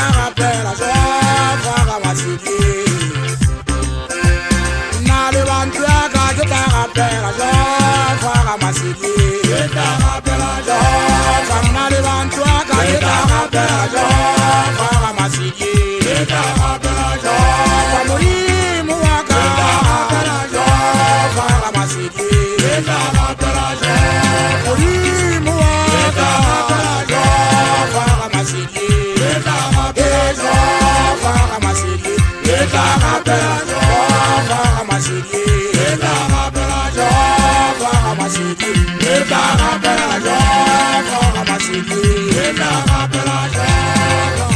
tla rapela Jehofa Ramasedi. Nna le ba ntlo ya ka ke tla rapela Jehofa Ramasedi. Ke tla rapela Jehofa. Jehofa, nna le ba ntlo ya ka ke tla rapela Jehofa Ramasedi. Ke tla rapela Jehofa Jehofa. Modimo wa ka. Ke tla rapela Jehofa Ramasedi. Ke tla rapela Jehofa. Modimo wa Ke ka. tla rapela Jehofa Ramasedi. Ke tla rapela Jehofa Ramasedi. Ke tla rapela Jehofa Ramasedi. Ke tla rapela Jehofa Ramasedi. Ke tla rapela Jehofa Ramasedi. Ke tla rapela Jehofa.